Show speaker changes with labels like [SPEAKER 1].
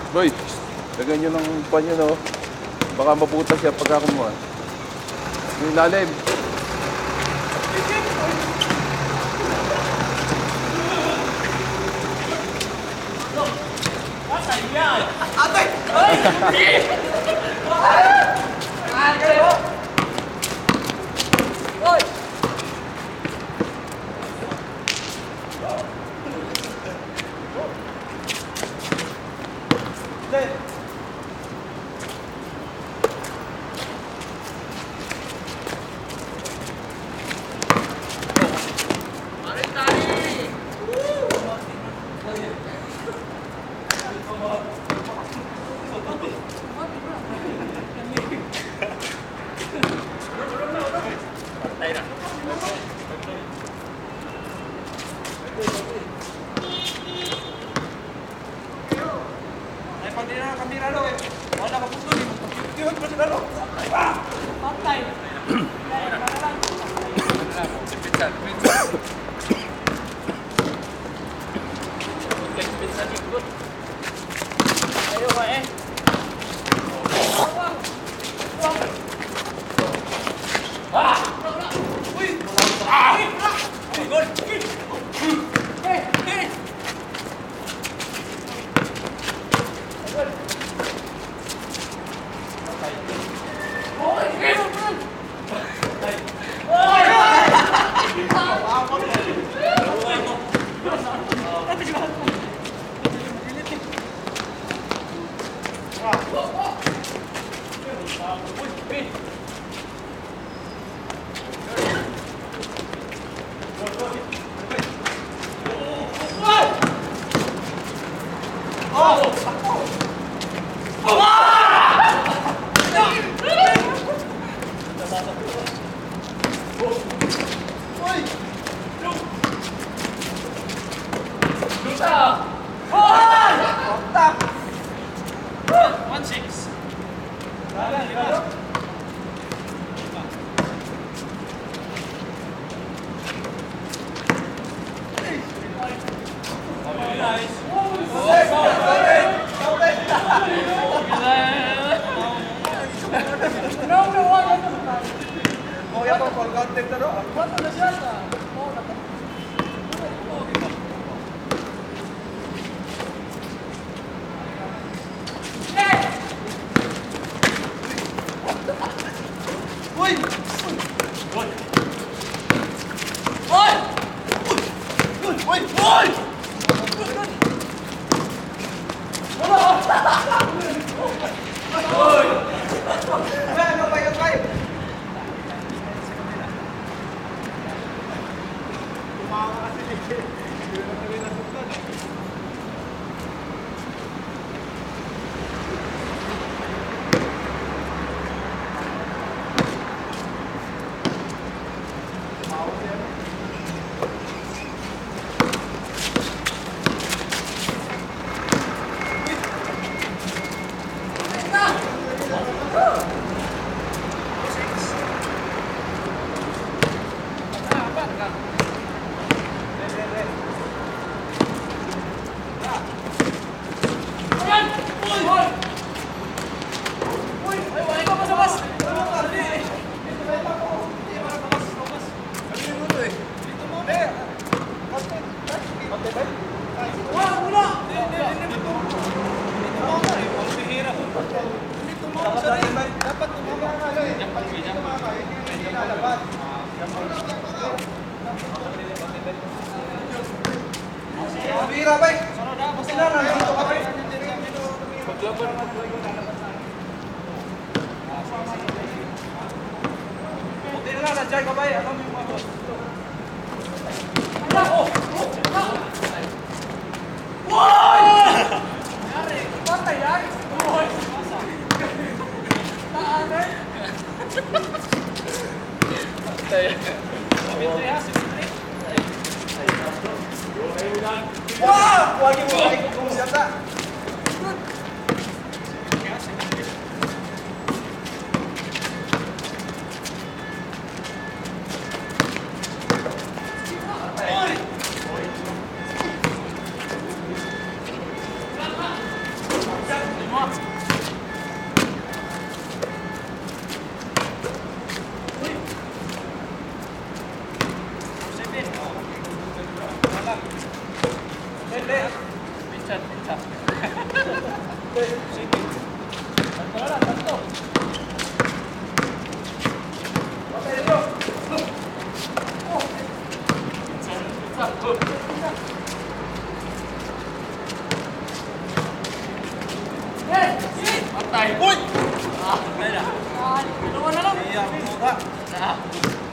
[SPEAKER 1] Boy, lagyan nyo ng panyo, no? Baka mabutas siya pagka kumuha. Yung ilalim.
[SPEAKER 2] Ay, pag di na kamera no, eh. Wala ka puto, eh. Magpipiyot pa sila, no?
[SPEAKER 3] Patay.
[SPEAKER 2] Pizza, pizza. Pizza, good.
[SPEAKER 3] Ayo ka eh.
[SPEAKER 2] 1-6.
[SPEAKER 3] Cuatro na siya. Ayan! Uy! Uy! Uy! Ay, wala ka pasabas! Wala! Wala!
[SPEAKER 4] Dapat tumama ka eh. Tumama ka, hindi lalabas. Bira ba eh? Sila nandito ka ba?
[SPEAKER 3] Paglaban.
[SPEAKER 2] Buti na lang, nandiyan ka ba eh? Alam mo yung mga boss.
[SPEAKER 4] Wow! Wagi mo kay kung siya ta.
[SPEAKER 3] Pinchan, pinchan. Sige. Tatlo na lang, tatlo. Pinchan, pinchan. Patay. Uy! Ah, dalawa na lang.
[SPEAKER 4] Iya, mura.
[SPEAKER 3] Ah.